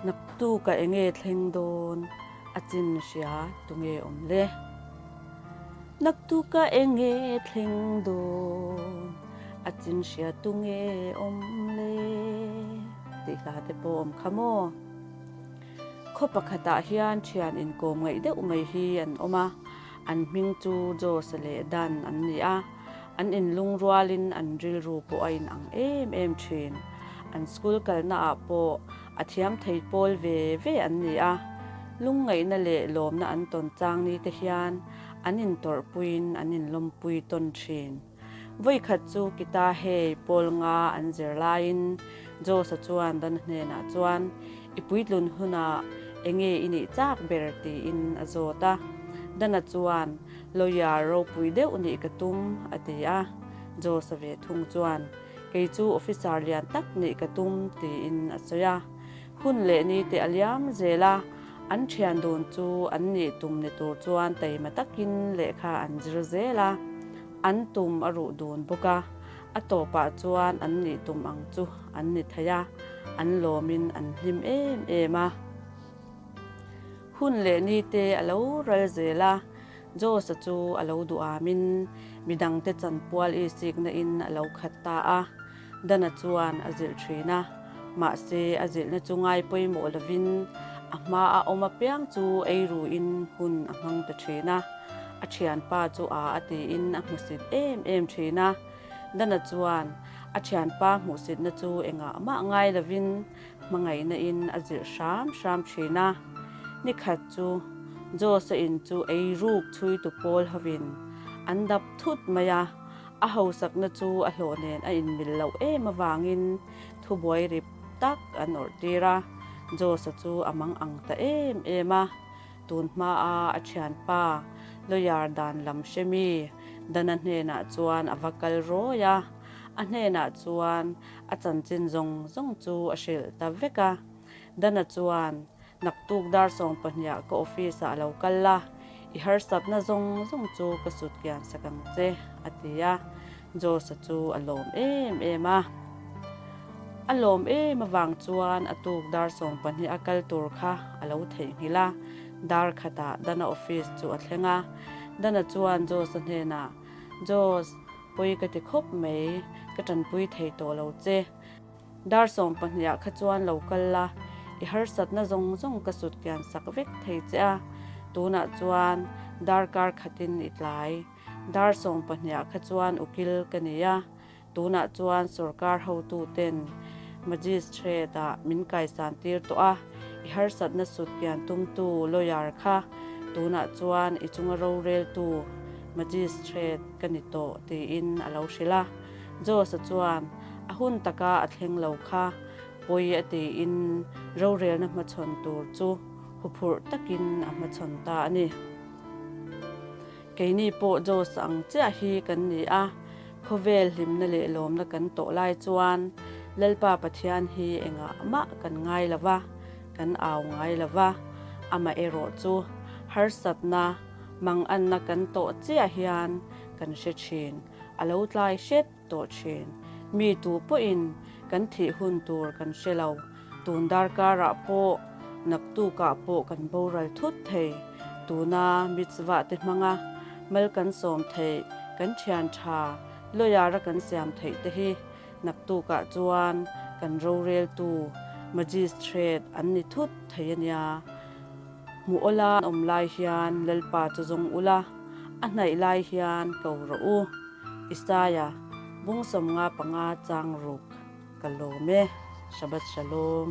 Naktuka enge thleng dawn a chin hria tunge awm le? Naktuka enge thleng dawn a chin hria tunge awm le? Tih hla te pawh awm kha maw? Khaw pakhatah hian thian inkawm ngaih deuh mai hi an awm a, an hming chu Jose leh Dan an ni a. An inlungrualin an rilru pawh a inang em em thin. An school kalnaah pawh a thiam thei pawl ve ve an ni a. Lungngaihna leh lawmna an tawn chang ni te hian an intawrhpuiin an inlawmpui tawn thin. Vawikhat chu Kita hei pawl nga an zir laiin Josa chuan Dana hnenah chuan, I puitlun hunah enge i nih chak ber? tiin a zawt a. Dana chuan, Lawyer ropui deuh nih ka tum, a ti a. Josa ve thung chuan, Kei chu officer lian tak nih ka tum, tiin a sawi a. Hun leh ni te a liam zel a, an thian dun chu an nih tum ni tur chuan taima takin lehkha an zir zel a, an tum a ruh dun bawk a. A tawpah chuan an nih tum ang chu an ni thei a, an lawmin an hlim em em a. Hun leh ni te a lo ral zel a, Josa chu a lo duamin midangte chanpual isikna in a lo khat ta a. Dana chuan a zilh thin a, mahse a zilhna chu ngai pawimawh lovin a hma a awm apiang chu ei ruin hun a hmang ta thin a. A thianpa chu a a tiin a hmusit em em thin a. Dana chuan a thianpa hmuhsitna chu engah mah ngai lovin Hmangaihna in a zilh hram hram thin a, nikhat chu Josa in chu ei ruk chhui tu pawl hovin an dap thut mai a, a hausakna chu a hlawh nen a inmil loh em avangin thubuai rip tak an awrh tir a, Josa chu a mang ang ta em em a, tun hmaa a thianpa lawyer dan lam hre mi Dana hnenah chuan a va kal rawi a, a hnenah chuan A chanchin zawng zawng chu a hrilh ta vek a. Dana chuan, Naktuk dar 12ah ka office ah a lo kal la, i harsatna zawng zawng chu ka sut kian sak ang che, a ti a. Josa chu a lawm em em a. A lawm em avang chuan a tuk dar 12 a kal tur kha a lo theihnghilh a. Dar khatah Dana office chu a thleng a. Dana chuan Josa hnenah, Jos, Pawi ka ti khawp mai, ka tanpui thei tawh lo che. Dar 12ah kha chuan lo kal la, i harsatna zawng zawng ka sut kian sak vek thei che a, tunah chuan darkar khatin i tlai. Dar 12ah kha chuan ukil ka ni a, tunah chuan sorkar hotuten Magistrate-ah min kaisan tir tawh a, i harsatna sut kian tumtu lawyer kha tunah chuan i chunga roreltu Magistrate ka ni tawh tiin a lo hrilh a. Josh-a chuan a hun taka a thleng lo kha pawi a tiin rorelna hmachhawn tur chu huphurh takin a hmachhawn ta a ni. Keini pawh Josh ang chiah hi kan ni a, khawvel hlimna leh lawmna kan tawh lai chuan Lalpa Pathian hi engah mah kan ngai lo va, kan au ngai lo va, amaherawh chu harsatna, Manganna kan tawh chiah hian kan hre thin, a lo tlai hret tawh thin. Mi tu pawhin kan thih hun tur kan hre lo, tun darkarah pawh, naktukah pawh kan boral thut thei. Tuna mitzvah te hmanga mal kan sawm theih, kan thian tha, lawyer a kan siam theih te hi naktukah chuan kan roreltu, magistrate, an ni thut thei a nia. Hmuh awla awm lai hian Lalpa chu zawng ula, a hnaih lai hian ko rawh u. Isaia, bung 55 chang ruk ka lawm e. Shabbat Shalom.